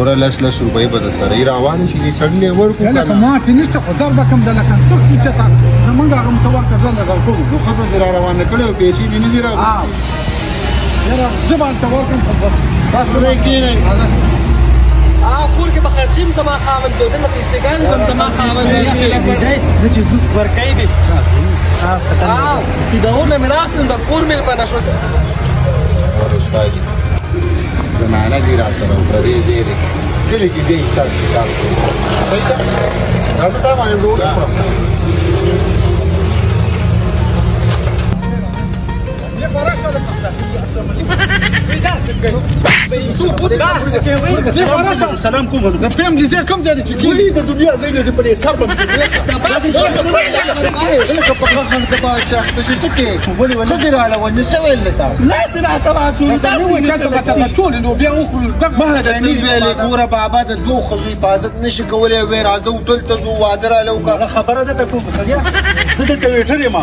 ګوره لس لس روپۍ به د سړی روان شي، دې سړي له ورکړو که لکه نه؟ ماتې نشته خو در به کم د لکه تښتي چې تا زمونږ هغه ته ورکړه، زه له درکوم. نو ښه به دې را روانه کړې او پیسې دې نه دي راوستې. یاره زه به هلته ورکړم خو بس بس پرې کښېنئ. کور کې به خرچي هم زما خاوند دی، دلته پیسېګانې به هم زما خاوند دی. زه چې ځو ورکوي به د اور نه مې راغستم، د کور مې په نشو. زنانه دي را سره پردې ځای دی، کلي کې دی حساب کتاب کوي. صحیح ده، راځه تا باندې ډوډۍ وخورم. سلام کوم. د فیملی ځای کوم ځای دی چې کښېني؟ د دنیا ځای نه په دې سر باندې. لکه په خان کې باچا ته څه کې ښځې راله ونې څه ویل تا؟ لاس راته واچول. ته وایې چاته به چاته ټولې لوبیا وخورو. ما د دې ویلې ګوره بابا د دوو ښځو حفاظت نشي کولی، وی راځه هوټل ته ځو واده راله وکړه. خبره ده ته کوم سړیه، زه دلته ویټر یم،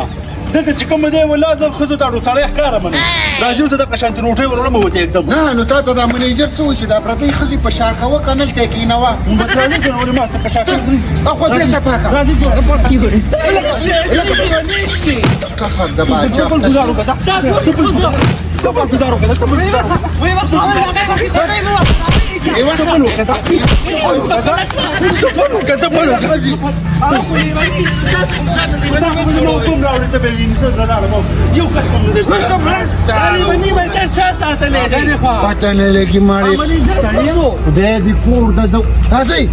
دلته چې کوم دی والله زه ښځو ته اړو سړی ښکاره منم. راځي زه دغه شانتې روټۍ وروړم ورته یکدم. نه نو تا ته دا منیجر څه وشي؟ دا پردۍ ښځې په شا کوه که نه هلته یې کښېنوه. بس راځي که نه ولې ما څه په شا کوي. اخوا ځای صفا کړه. راځي قهر د باچا. بل ګزار وکړه، دا بل ګزار وکړه، دا بل ګزار وکړه، ته بل وکړه. پته نه لګي ماړې، خدای دې کور د راځئ.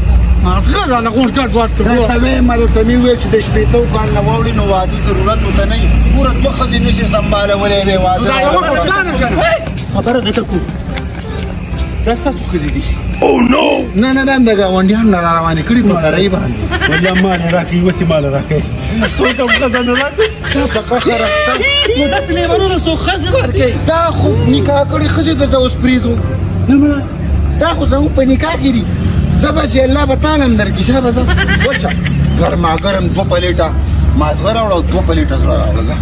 مازغه راله غونډ ګډ وډ کړو. درته وایم درته مې وویل چې د شپېتو کال نه واوړي نو وادي ضرورت ورته نه وي. ګوره دوه ښځې نه شي سمبالولی وی واده. دا یوه خو پلانه شنه. خبره درته کوم، دا ستاسو ښځې دي؟ نه نه، دا هم د ګاونډیانو نه را روانې کړي په کرۍ باندې. والله مال یې راکړي، وتې مال راکړي، څوک هم ښځه نه راکړي. دا په قهر اخته نو داسې مېرمنو څوک ښځې ورکوي؟ دا خو نکاح کړې ښځې ته اوس پرېږدو. نه مړه، دا خو زموږ په نکاح کې دي. زه به چې الله به تا نه هم درکړي. شابه ځه ورشه ګرما ګرم دوه پلیټه مازغه راوړه او دوه پلیټه زړه راوړه.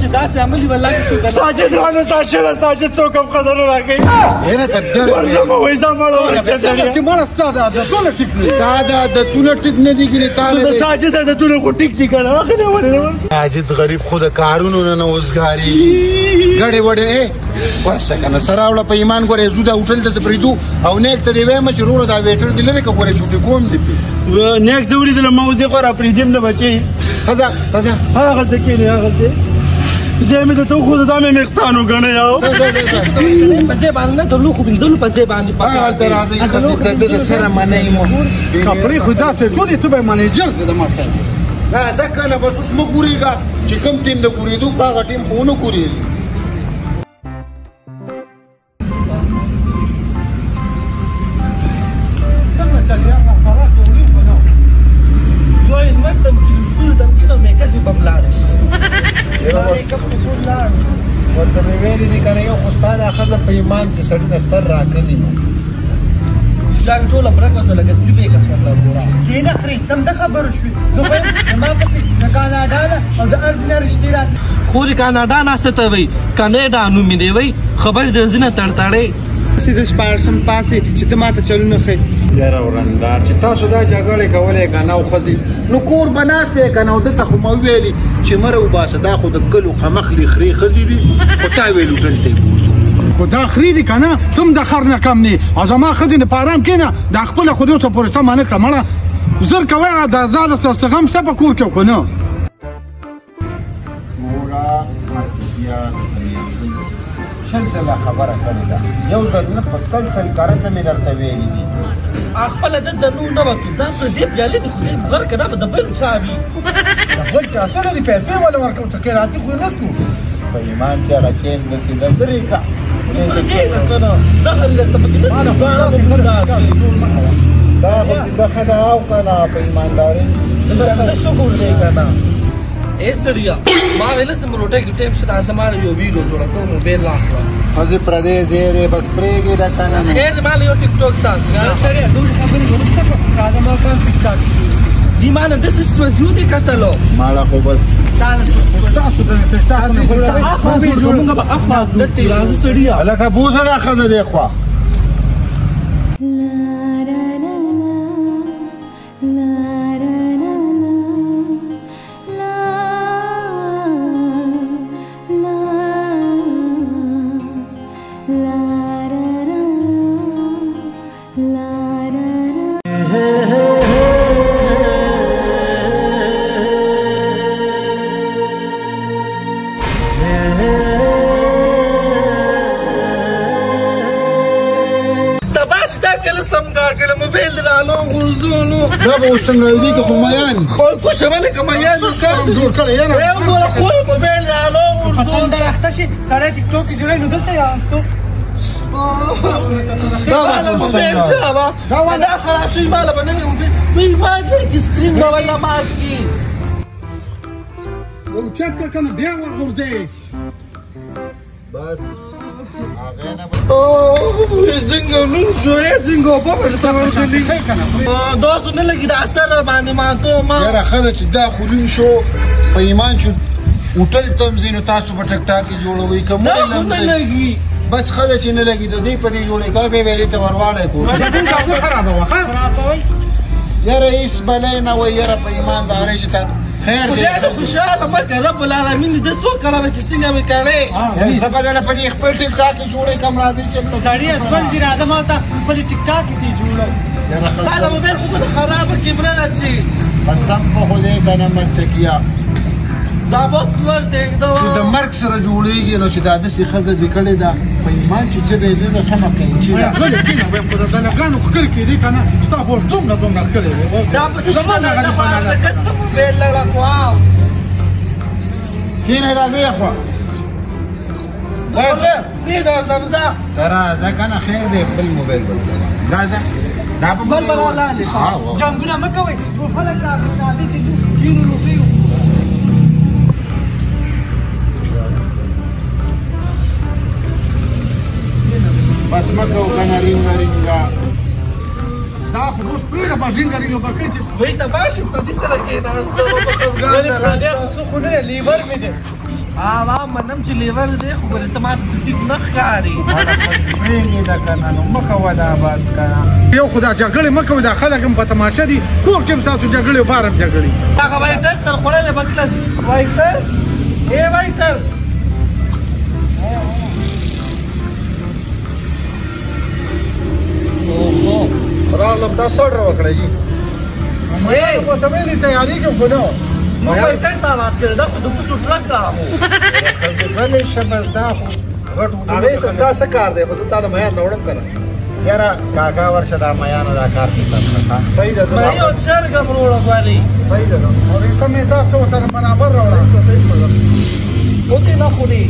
چې داسې عمل والله کې څوک ساجد رانه ساجد ساجد څوک هم ښځه نه راکوي. یاره که در ورځه مه وایي زه مړه ورکه سړیه. کې مړه ستا د عادتونه ټیک نه دي. ستا د عادتونه ټیک نه دي ګینې تا د ساجد عادتونه خو ټیک دي که نه؟ واخلې ولې ساجد غریب خو د کارونو نه نه وزګارېږي، ګډې وډې. ورشه که نه څه راوړه په ایمان. ګورې ځو دا هوټل ته پرېږدو او نیک ته دې وایم چې وروره دا ویټر دې لرې که ګورې چوټي کوم دې پرې. نیک زه ولیدلم، ما اوس دې خوا را پرېږدیم نه بچې. ښځه ښځه هغلته کښېنې، هغلته ځای مې درته وښوده، دا مې احسان وګڼئ. او په ځای باندې نه د لوښو پنځلو په ځای باندې هغلته راځئ ښځې ته د سره منئ مو. کپړې خو داسې ټولې ته به منیجر دی د ما خیال. راځه که نه بس اوس مه ګورېږه چې کوم ټیم د ګورېدو په هغه ټیم خو ونه ګورېږي. څنګه چل یاره خوراک یې وړي خو نه. یو یې لمر تم کې اصول تم کې نو میکف یې بم لاړ شي. ورته مې ویلي دي که نه یو خو ستا دا ښځه په ایمان چې سړي نه سر راکلي نو اسلام ټوله برکه شو لکه سلي میکف کړله وروره. کښېنه خرې، تم د خبرو شوې. زه خو یم زما پسې د کاناډا ده او د ارز نه رشتې راتلې. خورې کاناډا ناسته ته وایي کاناډا نوم مې دی، وایي خبرې درځي نه تړتړې. پسې د شپاړسم پاسې چې ته ماته چلونه ښیې. یاره ورندار چې تاسو دا جګړې کولې که نه او ښځې نو کور به ناست وی که نه، او ده ته خو ما وویلې چې مه راوباسه دا خو د کلو قمقلې خرې ښځې دي، خو تا ویل هوټل ته یې بوځو. خو دا خرې دي که نه ته هم د خر نه کم نه او زما ښځې نه په ارام کښېنه. دا خپله خو دې ورته پورې سمه نه کړه مړه. زر کوی دا دا څه غم شته په کور کې او که نه؟ ګوره مرسیدیا درته مې یو ځل شل ځله خبره کړې ده، یو ځل نه په سل سل کرته مې درته ویلي دي. خپله د د نور نه وتو دا پر دې پیالې د خدای ورکه، دا به د بل چا وي. د بل چا سره دې پیسې ولې ورکوو؟ ته قیراتي خو نه کړو. په ایمان چې هغه چین داسې ده لرې که دې ده که نه زهر یې درته پکې نه چې باڼه به مردار شي. دا خو دې ښه ده او که نه په ایماندارۍ نه شکر دی که نه. ای سړیه ما ویل چې روټۍ کې ټایم شته، زما یو ویډیو جوړه کوم موبایل واخله. ښځې پردی ځای دی بس پرېږدې ده که نه. خیر ما له یو ټیک ټاک ساز. سړیه ټولې خبرې وروسته کړه، راځه ما تاسو ټیک ټاک. دې ما نه داسې ستوزیو دې کتلو. ماړه خو بس تاسو د ټیک ټاک نه مونږ به اخوا ځو. راځه سړیه هلکه بوځه دا ښځه دې خوا. رالو غورځولو. دا به اوس څنګه دي که خو میان دي؟ خو کوشه ولې که میان جوړ کړی یاره. وګوره خو موبایل رالو غورځولو. پتنګ اخته شي سړی ټیک ټاک کې جوړوي نو دلته یې راوستو. دا به موبایل څه دا خراب شوی ماله به نوی موبایل دوی مات نه کړي، سکرین به ولا مات کړي. اوچت کړه که نه بیا ورغورځې. بس هغې نه څنګه نن شو څنګه اوبه به ته ورغلي دا څه نه لګي دا اثر باندې ماتو ما. یاره ښه ده چې دا خو لون شو په ایمان چې هوټل ته هم ځئ نو تاسو به ټک ټاکې جوړوئ که دا خو نه لګي. بس ښه ده چې نه لګي د دې په دې جوړې کوه بیا به یې دې ته ورواړی کور. خرابوه یاره هېڅ بلی نه وایي. یاره په ایماندارۍ چې تا خیر دی خدای دې خوشحاله مه کړه رب العالمین دې څو کړه چې څنګه مې کړې. زه به درله په دې خپل ټیک ټاک کې جوړې کړم راځئ چې سړیه سول دي راځه ما ته خپلې ټیک ټاک کې جوړه. دا د موبایل خو به خرابه کیمره ده چې قسم په خدای که نه مرچکیه دا وخت ورته چې د مرګ سره جوړېږي نو چې دا داسې ښځه دې کړې ده په ایمان چې ژبه یې نه ده سمه قینچي ده. غلې کښېنه وایي خو د دلګانو ښکر کېدی که نه ستا په اوس دومره دومره ښکلی دی. دا پسې شپه ده د کس ته موبایل لړه کوم. کښېنئ راځئ اخوا. راځه دې درځم ځه. ته راځه که نه خیر دی بل موبایل بل راځه. دا په بل بل ولاړې. جنګونه مه کوئ ټول خلک راځي چې ځو کښېنو روټۍ وخورو. بس مه کوه که نه رینګه رینګه. دا خو اوس پرېږده بس رینګه رینګه به کوي چې وایي ته باشي پردي سره کښېناستو. ولې پردی خو څه خو نه دی لیور مې دی. ها منم چې لیور دی خو ګورې ته ماته څه ټیک نه ښکاري. پرېږدې ده که نه نو مه کوه دا بس که نه. یو خو دا جګړې مه کوئ دا خلک هم په تماشه دي کور کې هم ستاسو جګړې او بار هم جګړې. هغه وایټر سر خوړلی به کله وایټر ای وایټر راغلم تاسو آرډر وکړئ جي. خو ته ویلې تیارېږم خو نه موږ وایټر ته آواز کړی دا خو د کوڅو ټرک راغو. غلی شه بس دا خو غټ هغې څه ستا څه کار دی خو زه تا له میان راوړم که نه. یاره کاکا ورشه دا میانو دا کار پرې سم کړه. صحیح ده مې یو چرګ هم وروړه غواړي. صحیح ده هغې ته مې دا څه ورسره برابر راوړه. وکې نه خوري.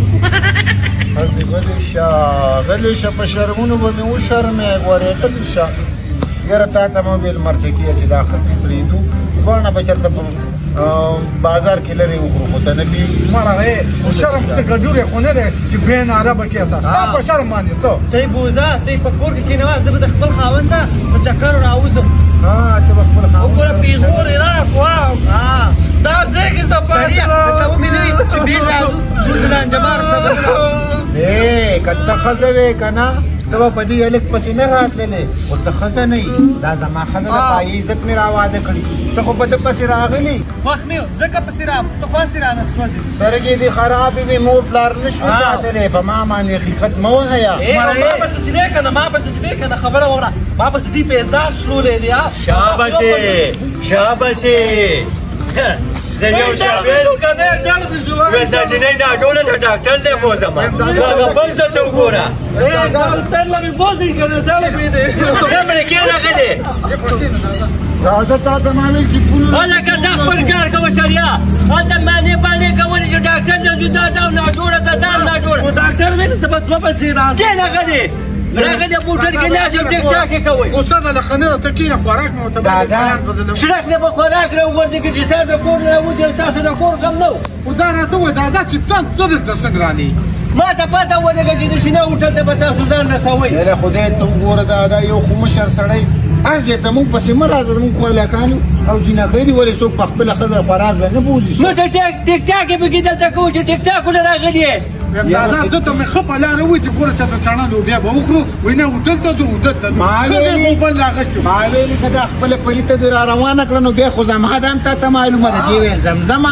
غلی شه غلی شه په شرمونو به مې وشرمې ګورې غلی شه. یاره تا ته مې ویل مرچکیه چې دا ښځې پرېږدو دواړه به چېرته په بازار کې لرې وخورو خو ته نه پوهېږي. مړه خو شرم څه کجورې خو نه دی چې بې ناره به کښې ته ستا په شرم باندې څه. ته یې بوځه ته یې په کور کې کښېنوه زه به د خپل خاوند سره په چکرو راوځم. ها ته به خپل خاوند وګوره پېغور یې راکړه. دا ځای کې څه سړیه درته ومې نه وي چې بېل راځو دود لانجمارو سره. که ته ښځه وې که نه ته به په دې هلک پسې نه راتللې خو ته ښځه نه یې دا زما ښځه ده پایې عزت مې راواده کړي ته خو په ده پسې راغلي. خوښ مې ځکه پسې را ته خو هسې رانه سوځې. سترګې دې خرابې وې مور پلار نه شو ساتلی په ما باندې حقیقت مه وهیه. ما پسې چې وې که نه ما پسې چې وې که نه خبره وکړه ما پسې دې پیزار شلولی دی. شاباشې شاباشې د یو شاګرد ویل دا جینۍ ناجوړه ده ډاکټر دی بوځم هغه بل څه ته وګوره. ډاکټر له مې بوځي که نه دړ مې دی. نه امریکې راغلی راځه تا ته ما ویل چې پولو هلکه ځه خپل کار کوه سړیه هلته معنې باندې کولې چې ډاکټر له ځو دا دا ناجوړه ده دا ناجوړه. ډاکټر ویل چې به 2 بجې راځم. کښېنه غلی راغلی موټر کې ناست یم ټیک ټاک یې کوئ. غوسه ده له خنه ته کښېنه خوراک مې ورته دادا شړخ دې به خوراک راوغورځېږي چې سهار د کور نه راوځي او تاسو د کور غم نه و. خو دا راته ووایه دادا چې ته دلته څنګه رالې؟ ما ته پته ولګه چې د شینه هوټل ته به تاسو ځان رسوئ. یاره خدای ته وګوره دادا یو خو مشر سړی هر ځای ته موږ پسې مه راځه زموږ خو هلکان او جینکۍ دي ولې څوک په خپله ښځه خوراک له نه بوځي. نو ته ټیک ټاک یې پکې دلته کوو چې ټیک ټاک ونه راغلي یې. دادا ده ته مې ښه په لاره ووایي چې ګوره چاته چڼه لوبیا به وخورو وایي نه هوټل ته ځو هوټل ته ځو. ښځې خو بل راغښتې. ما ویلي که دا خپله پلیته دې را روانه کړه نو بیا خو زما ده هم تا ته معلومه ده. دې ویل زمزمه.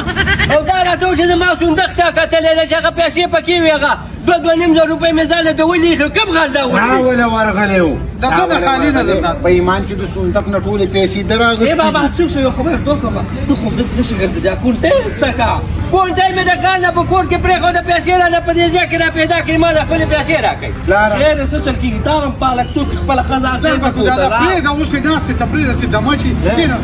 او دا راته ووایي چې زما صندوق چا کتلی دی چې هغه پیسې پکې وې هغه 2-2.5 زره روپۍ مې ځانه ته ولېږي کوم غل دا وړي؟ راوله ورغلی و. د ده نه خالي نه ده. په ایمان چې د صندوق نه ټولې پیسې ده راغستې. ای بابا چوپ شه یو خبره درته وکړم ته خو همداسې نه شې ګرځېدی دا کونټه ستا که. ګونډۍ مې د کار نه په کور کې پرېښوده، پیسې رانه په دې ځای کې را پیدا کړې، ما له خپلې پیسې راکړې. خیر څه چل کېږي؟ تا هم په هلکتوب کې خپله ښځه هسې زر به دادا پرېږده، اوس یې ناستې ته پرېږده چې دمه شي. کښېنه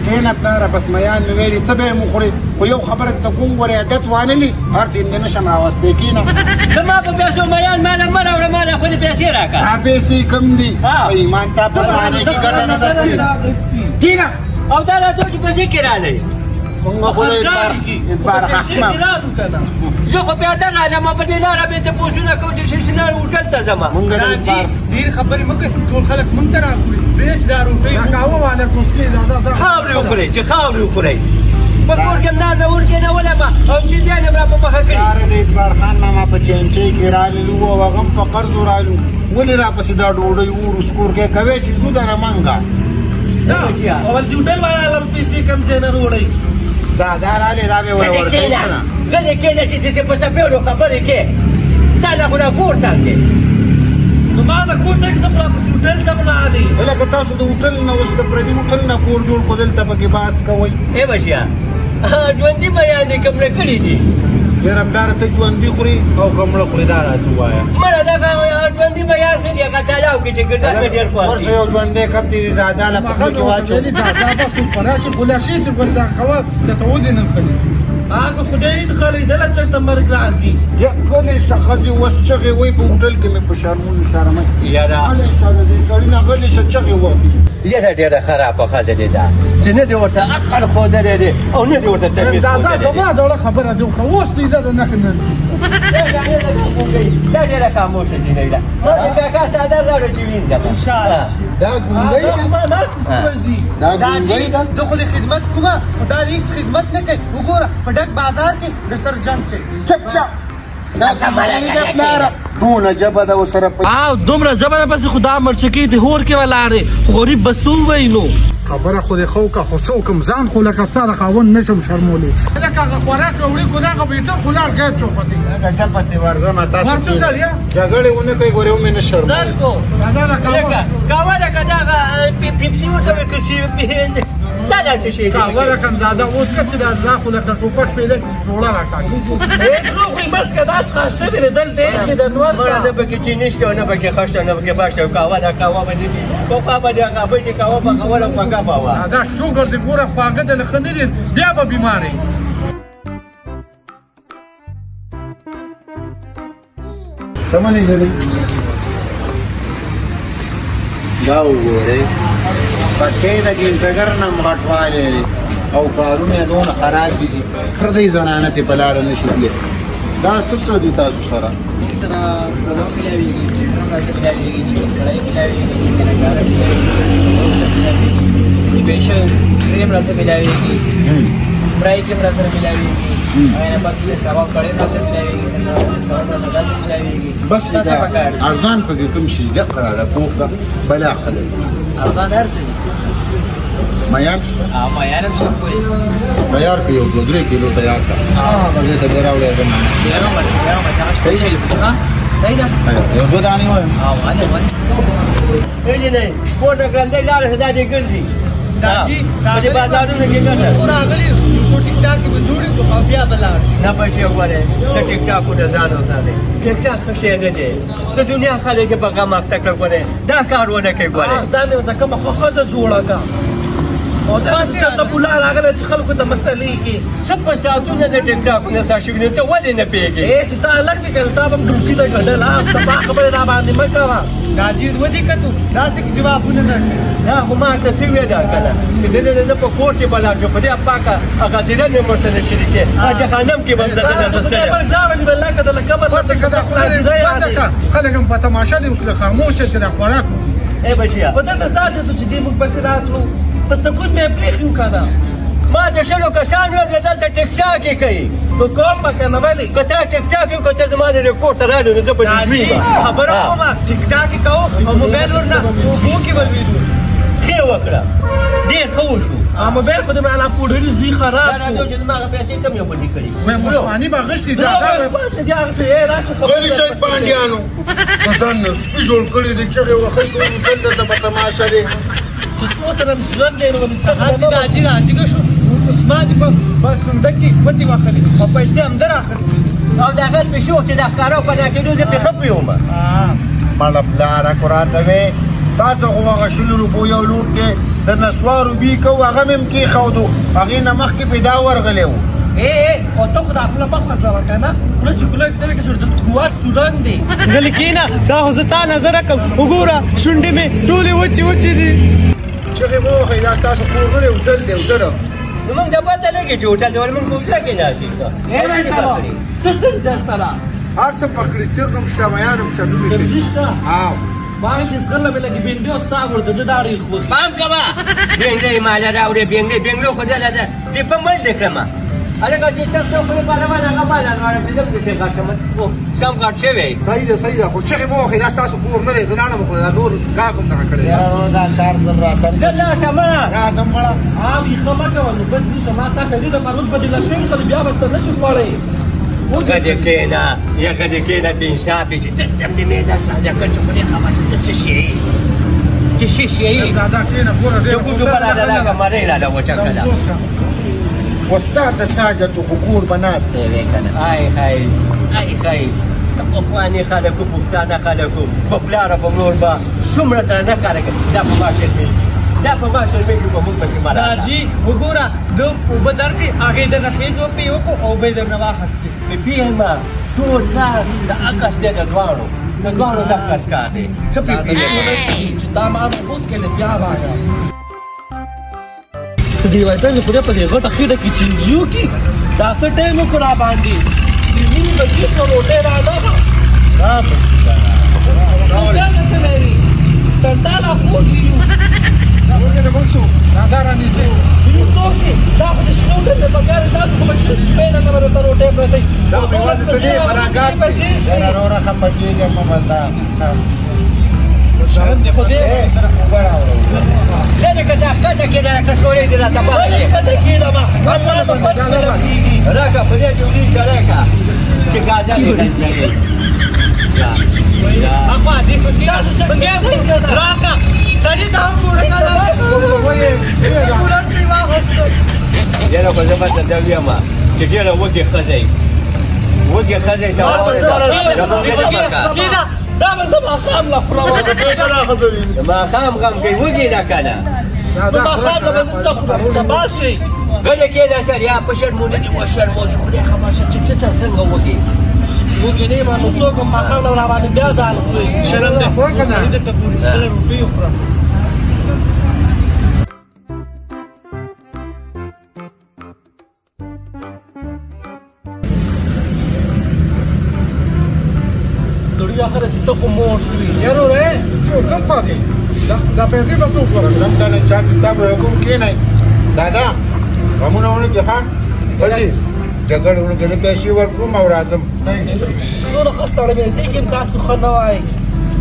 کښېنه پلاره، بس میان مې ویلي ته به یې وخورې، خو یو خبره ته کوم ګورې عادت وانه لي، هر څه دې نه شم راوستی. کښېنه. زما په پیسو میان ما له مه راوړه، ما له خپلې پیسې راکړه. دا پیسې کم دي، په ایمان تا په ځانې کې ګټه نه ده کړې. کښېنه. او دا راته چې په ځای کې راغلی. مونږ خو له اعتبار حکمه. زه خو پیاده راغلم، په دې لاره مې تپوسونه کوم چې شیشنار هوټل ته ځم. مونږ ډېر خبرې مه کوئ، ټول خلک مونږ ته راګوري. پرېږده چې دا روټۍ دا قهوه والا کوسکې دادا دا خاورې وخورئ چې خاورې وخورئ. په کور کې نار نه ورکېنولم او بیا یې را په مخه کړې. پلاره د اعتبار خان ماما په چینچۍ کې راللو او هغه هم په قرضو رالو، ولې راپسې دا ډوډۍ اور وسکور کې کوې چې ځو دنه منګه؟ اول د هوټل والا له پیسې کم ځای نه راوړئ. دا دا راغلې، دا مې ور ورکوي که نه؟ غلې کښېنه چې داسې په څپېړو خبرې کې، تا نه خو دا کور تنګ دی. نو ما د کور تنګ نه، خو راپسې هوټل ته ولاړې. لکه تاسو د هوټل نه اوس د پردي هوټل نه کور جوړ کړو، دلته پکې باس کوئ. ای بچیه، ژوندي میان دې کوم نه کړي دي؟ یاره پلاره، ته ژوندي خورې او که مړه خورې، دا راته ووایه. مړه دغه ژوندي میان ښه دي، هغه تالاو کې چې ګرځي هغه ډېر خوند ورشه دي. یو ژوندی کب دې دادا له په خوله کې واچوه. دادا بس ورته راشي، خو لا شي چې ګورې دا قهوه درته ودې ننخلي. هغه خدای نخلي، دله چېرته مرګ راځي. یا غلې شه ښځې، اوس چغې وایي په هوټل کې مې په شرمونو شرموي. یاره غلې شه د دې سړي نه غلې شه، چغې وهي. یاره ډېره خرابه ښځه دې ده چې نه دې ورته عقل ښودلی دی او نه دې ورته تربیت دادا ښودلی دی. زما دړه خبره دې وکړه، اوس دې ده نښې نه. دا ډېره خاموشه جینۍ ده. ما د کاکا څادر راوړه چې وینځم. دا ګونګۍ ده، ما ناستې سوځي. دا ګونګۍ ده. زه خو دې خدمت کومه، خو دا هېڅ خدمت نه کوي. وګوره په ډک بازار کې د سر جنګ کوي. چپ شه، دا ګونګۍ ده پلاره، دونه ژبه ده ورسره. او دومره ژبه ده پسې خو دا مرچکې د هور کې ولاړې، خو غریب به څه ووایي نو؟ خبره خو دې ښه وکړه، خو څه وکړم، ځان خو لکه ستا د خاوند نه شم شرمولی. لکه هغه خوراک راوړي کو، دغه ویټر خو لاړ غیب شو پسې. لکه زه پسې ورځمه، تاسو ورڅه سړیه؟ جګړې ونه کوئ، ګورې ومې نه شرموي. زر کو. دادا دا قهوه. لکه قهوه ده که دغه پیپسي ورته وایي که سی دا داسې شی دی. قهوه رقم دادا اوس که چې دا خو لکه ټوپک پیدا کړي جوړه راکاږي. دروغ وایي، بس که داسې خاصه دې دلته ایښې ده نور. مړه ده پکې چیني شته او نه پکې خښته نه پکې بخته او قهوه ده، قهوه به داسې پخوا به د هغه ابۍ چې قهوه پخوله خوږه به وه. دادا شوګر دې ګوره خواږه دې له ښه نه دي، بیا به بیمار یې. څه منې جلۍ؟ دا وګورئ، پکې د ګینټګر نه هم غټوالی دی او کارونه یې دونه خراب دي چې پردۍ زنانه ترې په لاره نه شي تللی. دا څه څه دي تاسو سره؟ سره پلو ملاویږي، چټرم راسره ملاویږي، چکن کړای ملاویږي، چکن اګاره ملاویږي، سپیشل کریم راسره ملاویږي، فرای کې راسره ملاویږي، هغې نه پس کباب کړی راسره ملاویږي، کباب راسره داسې ملاویږي. بس دا څه دا پکار دي؟ ارزان پکې کوم شي دی؟ قراره پوخ ده بلا خلک. ارزان هر څه دي. میان شته؟ میان هم شته ښکلي. تیار کړه، یو دوه درې کیلو تیار کړه، هغه ځای ته به یې راوړی زما. صحیح ده؟ صحیح ده؟ یو دوه دانې وایم. وانه وانه. ای جینۍ پورته ګړندۍ لاړه شه، دا دې ګرځي په دې بازارونو کې ګرځه. راغلي یو څو ټیک ټاک به جوړ کړو او بیا به لاړ شو. نه بچې وګورې، د ټیک ټاکو نه ځان وساتئ. ټیک ټاک ښه شی نه دی، د دنیا خلک یې په غم اخته کړه. ګورې دا کار ونه کوي. ګورې ځان یې ورته کومه ښه ښځه جوړه کړه، او داسې چېرته پولا راغلی چې خلکو ته مسلې کې څه په ساعتونه د ټیک ټاکو نه څه شوي، نو ته ولې نه پوهېږې؟ ای چې تا هلک وي که تا به هم ډوډۍ ته ګډل، سبا خبرې را باندې مه کوه. دا جیر ودې کتو داسې جوابونه نه کوي. دا خو ما ته څه ویې دا که نه چې دننه نه په کور کې به لاړ شو، خدای پاکه هغه دیره مې ورسره شریکې جهنم کې به هم دننه زه بس که دا خوله دې بنده کړه، خلک هم په تماشه دي اوس له خاموشه چې دا خوراک. ای بچیه، خو دلته څه حاجت و چې دې موږ پسې راتلو؟ په سکوت مې پرېښي وو که نه؟ ما د شلو کسانو ویل دلته ټیک ټاک یې کوي. نو کوم به که نه؟ ولې که تا ټیک ټاک یې وکړ، ته زما د کور ته راغلې نو زه به دې ځوی یم. خبره کومه ټیک ټاک یې کوو او موبایل ورنه اوبو کې به لوېدو. ښې وکړه، ډېر ښه وشو. موبایل خو دې مالا پوډري زوی خراب دا راځو چې زما هغه پیسې کوم یو پټې کړي. عثماني به غشتي دا غلي شئ پانډیانو، د ځان نه سپي جوړ کړي دي، چغې وهئ ټول دلته په تماشه دی. چې څو سره ژوند دی نو ولې چغې حاجي دا حاجي راجګه شو، عثمان دې په بس صندوق کې ګوتې وهلې او پیسې هم ده راخیستې او د هغه پېښو چې د ښکارو پناه کېدو زه پرې ښه پوه وم. مړه پلاره قرآن ته وې تاسو خو هغه 20 روپو یو لوټ دی د نسوارو بی کو هغه مې هم کېښودو هغې نه مخکې پې دا ورغلی و. او ته خو دا خوله مه خوځوه که نه خوله چې خوله کې دلته کې د کوه سورنګ دی. غلي کښېنه دا خو زه تا نظر کوم وګوره شونډې مې ټولې وچې وچې دي. چغې مه وهئ دا ستاسو کور نه دی هوټل دی هوټل. نو موږ ته پته لګي چې هوټل دی ولې موږ په حجره کې ناست یو. څه څه در سره هر څه پخ کړي چرګ هم شته میان هم شته سبزي شته. ما ویل چې زغله مې لږې بېنډۍ او ساګ ورته ده دا ډېر خوښ. پام کوه بېنډۍ ماله راوړې بېنډۍ بېنګلو خو زه دې په مل دې کړمه هلکه چې چرګ څه خورې پهلوان هغه ماله راوړه چې زه هم داسې غټ شم خو سم غټ شوی. صحیح ده صحیح ده خو چغې مه وهئ دا ستاسو کور نه دی زه لاړم خو دا نور ګاک هم دغه کړی. یاره وروره دا کار زه راسم زه لاړ شم راسم مړه. ویښه مه کوه نو بد نه شه ما ستا خیري دپاره اوس به دې له شوي خو بیا به څه نه شي خوړی. یخه دې کښېنه یخه دې کښېنه بې انصافې چې ته تم دې معده سازه کړ چې خدای خبر شي ته څه شی چې څه شی. دادا کښېنه ګوره ډېره د ګوتو به راله راکړه مرۍ راله وچه کړه. استاد د ساجتو خو کور به ناست دی وی که نه. های های های های څه پخواني خلک وو پښتانه خلک وو په پلار او په مور به څومره درنه کار کوي. دا په ما شرمېږي دا په ما شرمېږي په موږ پسې مه راځه. حاجي وګوره ده اوبه درکړې هغې درنه خېز وپې وکړو او اوبه یې درنه واخیستې. پېښمه ټول کار د عکس دی د دواړو د دواړو د عکس کار دی. ښه پرې پوهېږم چې تا ما اوس کې له بیا راغله دې وایي ته خدای په دې غټه خېټه کې چینجیو کې دا څه ټایم وکړو را باندې نیمې بجې شو روټۍ را نه چا نه تللی وي سنډا لا خور کې یو دا رانږدې یو څوک دی دا خو د شنو هوټل دی پکار دی تاسو خو به چې روپۍ نه به درته روټۍ پرته وي. دا خو یوازې ته دی فراګات دی. یاره وروره خفه کېږه مه به تا شرم دی خو دی اوبه راوړه. لرې که دا ښکته کېده کڅوړې دې راته پاتې ولې ښکته کېده ما الله په فرش کېږي. راکه په دې ډوډۍ سړی که چې ګازرې ګنجوي. اخوا دې راکه سړي ته هم ګوره که کولر څه یې واخیستو. یاره خو زه به درته ووایم چې ډېره وږې ښځه یې وږې ښځه یې ته واورېده. دا به زه ماښام له خوله وم. ماښام غم کوي وږې ده که نه نو ماښام له به زه څه خورم تباه شئ. غلی کښېنه سړیه په شرمونه دې وشرمول چې خدای خبر شه چې ته ته څنګه وږې وږې نه یم نو څوک هم ماښام له راباندې بیا دال خوري. شرم دی سړي درته ګوري خپله روټۍ وخوره. سړي اخره چې ته خو موړ شوې. یاره وروره کوم خوا دی دا پیسې به څوک ورکړي؟ کوم ته نه حساب کتاب کوم کښېنئ دادا غمونه ونه کړې ښه ښځې جګړه ونه کړې زه پیسې ورکوم او راځم. څومره ښه سړی مې دی کې تاسو ښه نه وایئ.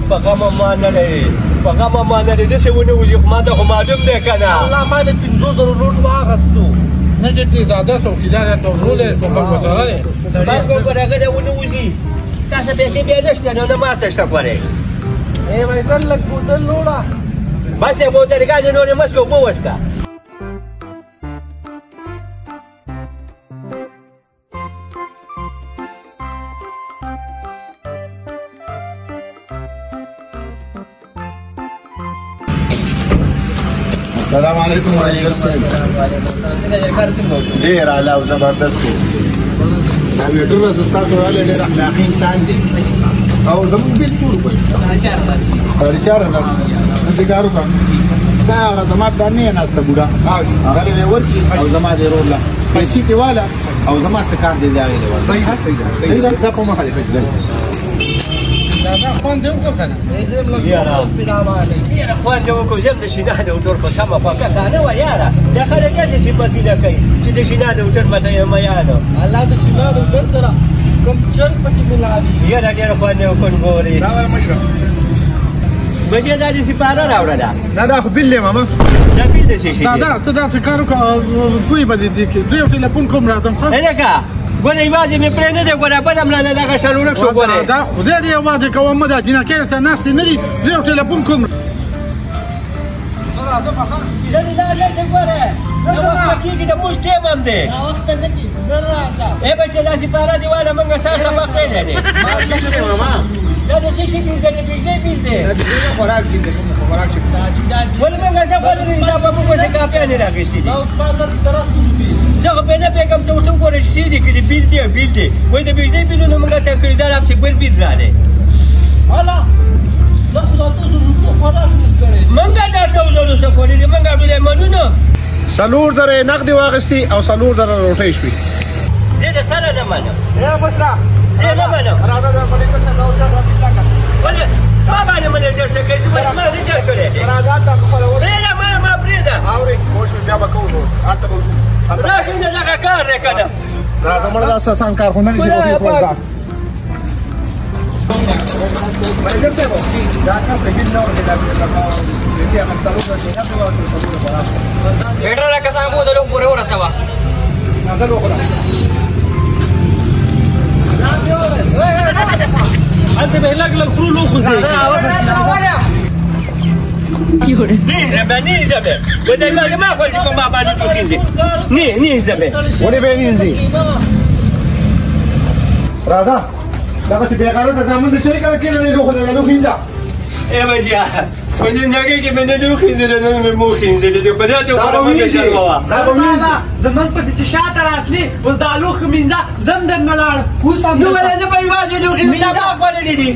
په غمه ما نه لرې په غمه ما نه لرې داسې ونه وځي خو ما ته خو معلوم دی که نه. الله ما د 5000 نوټ واخیستو. نه چې دادا څوکیدار دی ورور دی ټوپک ورسره دی. بس وګوره هغه دی ونه وځي تاسو پیسې بیا نشته نو نه ما څه شته پرې. ای وایټل لږ بوتل لوړه. بس دی بوتلګانې نورې مه څښه اوبه وڅښه. السلام علیکم وعلیکم السلام. ډېر اعلی او زبردست و. دا ویټر راځه ستاسو راغلی ډېر اخلاقي انسان دی او زموږ بیل څو روپۍ؟ 4500. داسې کار وکړه دا هغه زما پلار نه ناسته بوډا هغه له مې ورکړي او زما د ورور له پیسې ترې واله او زما څه کار دی دی هغې له ورکړه. صحیح ده صحیح ده دا په مخه دی. دادا خوند دې وکړ که نه؟ یاره خوند دې وکړو زه هم د شینا د هوټل خو سمه خوږه کانه وه یاره دا خلک داسې صفتونه کوي چې د شینا د هوټل مته یې میانو. الله د شینا د هوټل سره کوم چل پکې ملاوي. یاره ډېر خوند یې وکړ ګورې. دا وایه مشره بچیه دا دې سپاره راوړله. دا دا خو بیل دی ماما. دا بیل د څه شي دی؟ دادا ته داسې کار وکړه پوه به دې دې کې زه یو ټلیفون کوم راځم ښه. هلکه ګوره یوازې مې پرې نه دی ګوره بل هم رانه دغه شل ورک شو ګورې. دا خدای دې یوازې کوه مه دا جینکۍ سره ناستې نه دي زه یو ټلیفون کوم. راځم ښه. زه دې لاړ نه شم ګوره، نو وخت کېږي، د موږ ټیم هم دی. ناوخته نه دي، زر راځه. ای بچې داسې پاره دې واله، موږ سهار سبق ویلی دی. دا د څه شي بیل دی؟ د بجلۍ بیل دی. خوراک دی، کوم خوراک چې ولې موږ څه خوړلي دي؟ دا به موږ اوس کاپیانې راخیستې دي. دا اوس پالر درستو. زه خو پرې نه پوهېږم، ته ورته وګوره چې څه لیکلي. بیل دی، بیل دی. وایي د بجلۍ بیلونو موږ ته کړي، دا راپسې بل بیل راغی. هله دا خو د 8000 روپو خوراک مو کړی. موږ د 8000 څه خوړلي؟ موږ ډوډۍ منو. 4000 یې نغدې واخیستې او 4000 روټۍ شوې. زه د سره نه منم. ای مشره، زه نه منم. راځه د منیجر صاحب راوشه، دا فیصله کړه. ولې ما باندې منیجر څه کوي؟ زه ما زه کړی دی. راځه هلته خپله وکړه. پرېږده ما، ما پرېږده. اورې پوه شوې، بیا به کوو نور، هلته به ځو. راشه نه، دغه کار دی که نه. راځه مړه، دا آسان کار خو نه دی چې روټۍ خوړل. ځه منیجر صاحب، دا کس ته بیل نه ورکړي، دا پیسې هغه 4000 نه ورکړي، 4000 خوراک. ویټر را کسان بوتلو پورې ورسوه. نظر وخوره. هلته به لږ لږ خورو، لوښو ځای. نه به نه ځم، به دا ما خو چې په ما باندې ټوخېږي. نه نه ځم. ولې به نه ځي؟ راځه، دغسې بېغیرته زامن د چېرې کله کېنه نه لوښو د لوښي ځه. ای بچیا، په زندګۍ کې مې نه لوښي نه نن مې موخې دی، خدای ته وګوره مې شرموه. دا به وینځي زمونږ پسې چې شاته راتلې، اوس دا لوښي مینځه. زم درنه لاړم اوس هم. نو ولې زه په یوازې لوښي دا ما خوړلي دي.